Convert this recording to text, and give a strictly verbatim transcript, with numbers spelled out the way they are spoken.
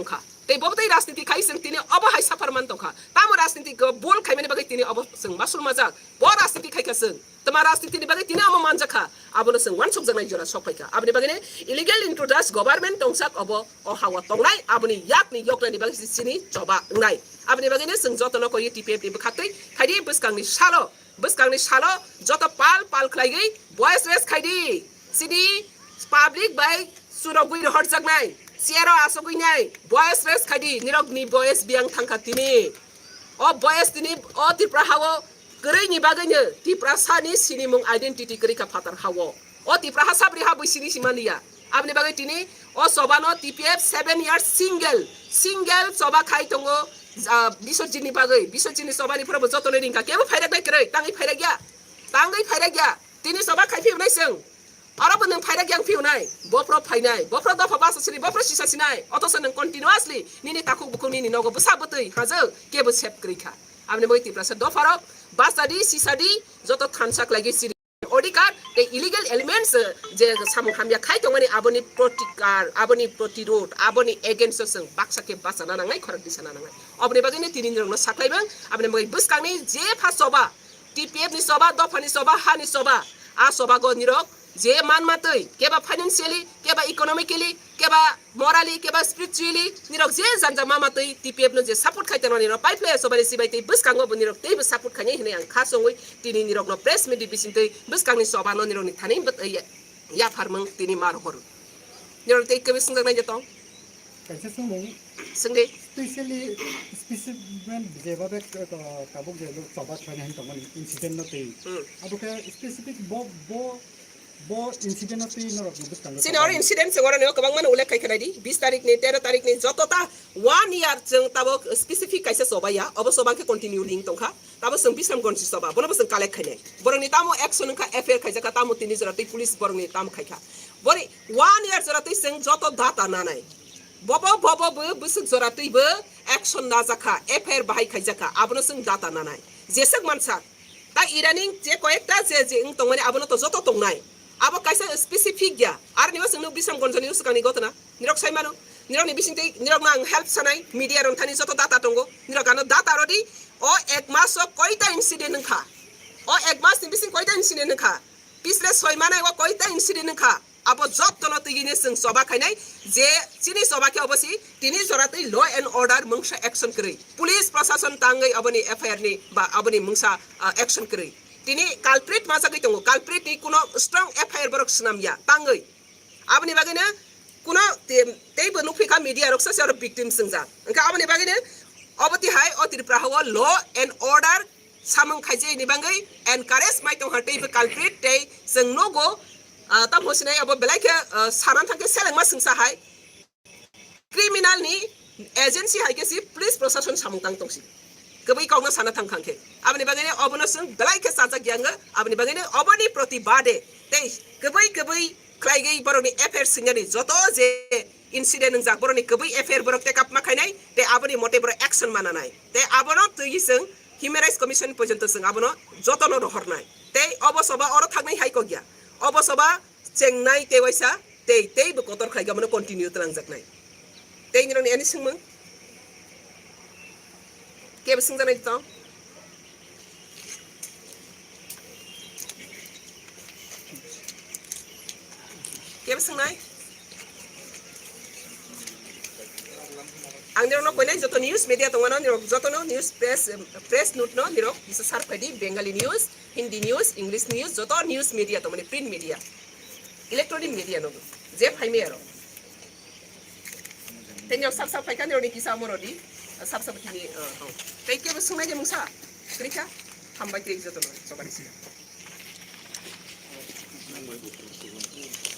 tongkha. Tei bo tei rajniti khai chwng tini obo hai suffer man tongkha. Tamo rajniti go bol khaimani bagwi tini obo chwng masul majak. Bo rajniti khaikha chwng. Tama rajniti ni bagwi tini omo manjakha. Abono chwng wansukjaknai jora sok phaikha. Aboni bagwino illegal intruders government tongsak obo o hawa tongnai. Aboni yakni yoknani bagwi chini choba wngnai. Aboni bagwino chwng jotono koi T P F ni bwkhaktwi khaidi bwskangni salo. Bwskangni salo joto pal pal khlaiwi voice raise khaidi. Chini public bai surogwi rohorjaknai, chair o asogwi nai, voice raise khaidi, nirokni voice biyang thangkha tini. O voice tini o Tripura hao kwrwini bagwino Tiprasani sinimung identity kwrwi kha phatar hao. O Tipraha sabri ha bui sini simaliya. Aboni bagwi tini o chobano T P F seven years single, single choba khai tongo, ah, Biswajit ni bagwi. Biswajit ni choba ni phoro bo joto no ringkha. Kebo phairak nai kwrwi, tangwi phairak ya. Tangwi phairak ya. Tini choba khai phiyok nai chwng. Aro bo nwng phairak yang phiyok nai. Bophro phainai. Bophro dopha basa sini, bophro sisa sinai. Otosa nwng continuously nini takhuk bukhuk nini nogo bwsa bwtwi hajak kebo sep kwrwi kha. Aboni bagwi Tiprasa dopharok basa di, sisa di, joto thansa khlaigwi siri. Odhikar tei illegal elements, eh, je samung hamya khai tongmani aboni protikar, aboni protirod, aboni against o chwng baksa khe bachana nangnai, khorang tisana nangnai. Oboni bagwino tini nirokno saklaimang, aboni bagwi bwskangni je pha choba, T P F ni choba, dophani choba, hani choba, a chobago nirok je manmatwi, keba financially, keba economically, keba morally, keba spiritually, nirok je janja mama twi T P F no je support khai tongmani rok pai phlai sobari sibai tei bwskango bo nirok teibo support khainai hinwi ang kha songwi tini nirokno press meet ni bisingtwi bwskangni choba no nirokni thani bwt-, ya-, yapharmung tini ma rohor. Nirok tei kebe swngjak nai je tong? Kaisa swngmung. Swngdi. Specially, specimen jeba bek, uh, tabuk je choba chhraina hin tongmani incident no tei. Hmm. Abo khe specific bo, bo Bo incident o twi norok ni bwskango Chini oro incident se oro ni kwbangma no ullekh khai khwlai di. Bis tarik ni, tero tarik ni joto ta one year chwng tabuk specific kaisa choba ya. Obo choba khe continue ring tongkha. Tabuk chwng Bisramganj ni choba. Bono bo chwng collect khainai. Borok ni tamo action wngkha, F I R khaijak kha, tamo tini jora twi police borok ni tamo khaikha. Bori one year jora twi chwng joto data nanai. Bobo, bobo bo bwswk jora twi bo action najak kha, F I R bahai khaijak kha. Abono chwng data nanai. Jeswk mansa. Ta idaning je koyekta je, je wng tongmani abono to joto tongnai. Abo kaisa specific ya. Aroni bo chwngno Bisramganj ni swkangni gotona. Nirok sai mano. Nirokni bisingtwi nirokno ang help sanai. Media rok thani joto data tongo. Nirok ano data rodi. O ek mas o koita incident wngkha. O ek mas ni bising koita incident wngkha. Pisle soi manai o koita incident wngkha. Abo jottono twiwine chwng choba khainai je chini choba khe obo si tini jora twi law and order mungsa action kwrwi. Police prosason tangwi aboni F I R ni ba aboni mungsa, ah, action kwrwi. Tini culprit majagwi tongo. Culprit ni kuno strong F I R borok swnam ya tangwi. Aboni bagwino kuno te-, teibo nukphi kha media rok sa se oro victim swngjak. Hwnkhe aboni bagwino obo tihai o Tripura hao law and order samung khaijak ni bagwi encourage mai tongkha teibo culprit tei chwng nogo, ah, tamo sinai abo belai khe, ah, sana thangkhe selengma swngsa hai criminal ni agency hai khe si police prosason samung tang tongsi kwbwi kokno sana thang khang khe aboni bagwi obono chwng belai khe chajak yang aboni bagwi oboni protibade tei kwbwi kwbwi khlaigwi borokni F I R swngnani joto je incident wngjak borokni kwbwi F I R borok take up ma khainai tei aboni mote borok action mananai tei abono twi chwng Human Rights Commission porjonto chwng abono jotono rohornai. Tei obo soba oro thaknai hai kok ya. Obo soba chengnai tei waisa tei, tei bo kotor khlai gabano continue twlangjaknai. Tei nirokni ani swngmung? Kebo swngjaknai tong? Kebo swngnai? Ang nirokno koinai joto news media tongmano, nirok jotono news press, press note no nirok bisa sar phaidi, Bengali news, Hindi news, English news, joto news media tongmani, print media, electronic media no je phaimai aro. Tei nirok sab sab phaikha, nirokni kisa omo rodi, sab sab tini, uh, tong. Tei kebo swngnai de mungsa, kwrwikha, hambai tei jotono, chobani sida.